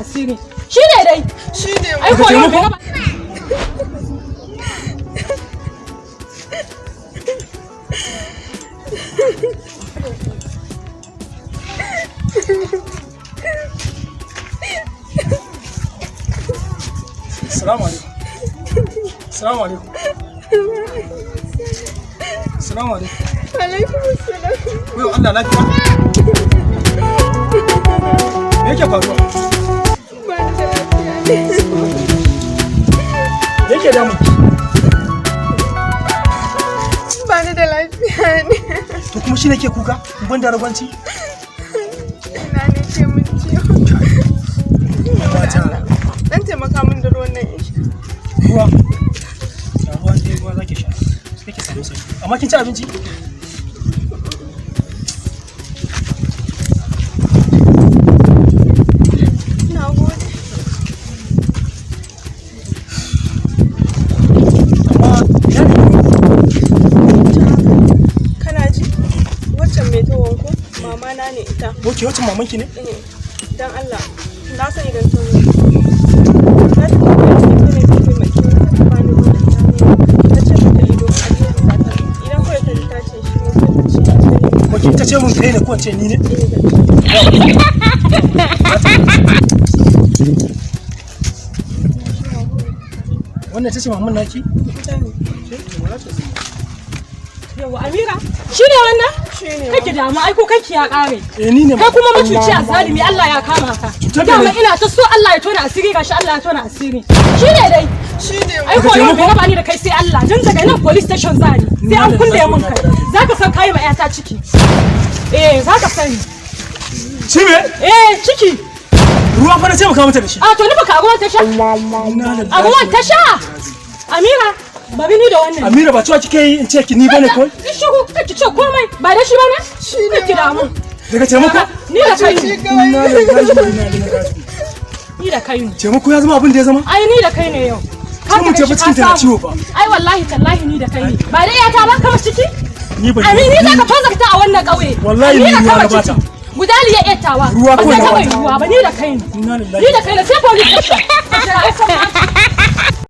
Asiri. Shi ne dai. Shi ne. Ai ko yau bai gaba. Assalamu alaikum. Assalamu alaikum. Assalamu alaikum. Alaikum assalam. Yau Allah lafiya. Me yake faruwa? Ba ni da lafiya ne. Me yake damun ki? Ba ni da lafiya ne. To kuma shi nake kuka? Ban da ragwanci? Ina ne ke mun ciwo. Mata. Dan taimaka min da ruwan nan in sha. Ruwa. Ga ruwa sai ruwa zaki sha. Sai ki samu sauki. Amma kin ci abinci? Na gode. Amma ina ne ruwa? Kana ji? Waccan mai tawon ko? Mama na ne ita. Ok, wacce mamanki ne? Eh, dan Allah, na san idan ta zo. Za ta tambaye ni ko ne ka taimake ni ka bani ruwan da ta ne. Na ce mata ido alheri za ta. Idan kawai ta ji ta ce shi ne sai ta ce ita ne. Ok, ita ce mun kai ne ko in ce ni ne? Eh, da Wannan ita ce maman naki? ita ne. Yawwa Amira. Shi ne wannan? Shi ne. Kake damu ai ko kanki ya kare. Eh ni ne. Kai kuma mucuci a zalimi Allah ya kama ka. Cutar da Dama ni. ina ta so Allah ya tona asiri gashi Allah ya tona asiri. Shi ne dai. Shi ne. Ai ko yau bai raba ni da kai sai Allah. Tun daga nan police station za ni. Sai an kulle mun kai. Zaka san kai ma ƴata ciki. Eh zaka sani. Shi me? Eh ciki. Ruwa fa na taimaka mata da shi. A to ni baka ruwan ta sha. Inna lillahi. A ruwan ta sha. Amira bari ni da wannan. Amira ba cewa kike yi in ce ki ni bane ko? Ki shigo kake ce komai ba da shi bane? Shi ne. Kake damu. Daga taimako? Ni da kai ne. Inna lillahi wa inna ilaihi raji'un. Ni da kai ne. Taimako ya zama abin da ya zama? Ai ni da kai ne yau. Sai mu tafi cikin tana ciwo fa. Ai wallahi tallahi ni da kai ne. Ba dai yata ba kama ciki? Ni ban Amin ni zaka tozarta a wannan ƙauye. Wallahi ni Amira ruwa kama na bata. ciki. Gudali ya ƴattawa. Ruwa Ba kawai zai na taɓa bata. yiwuwa ba ni da kai ne. Inna lillahi. Ni da kai ne sai police station.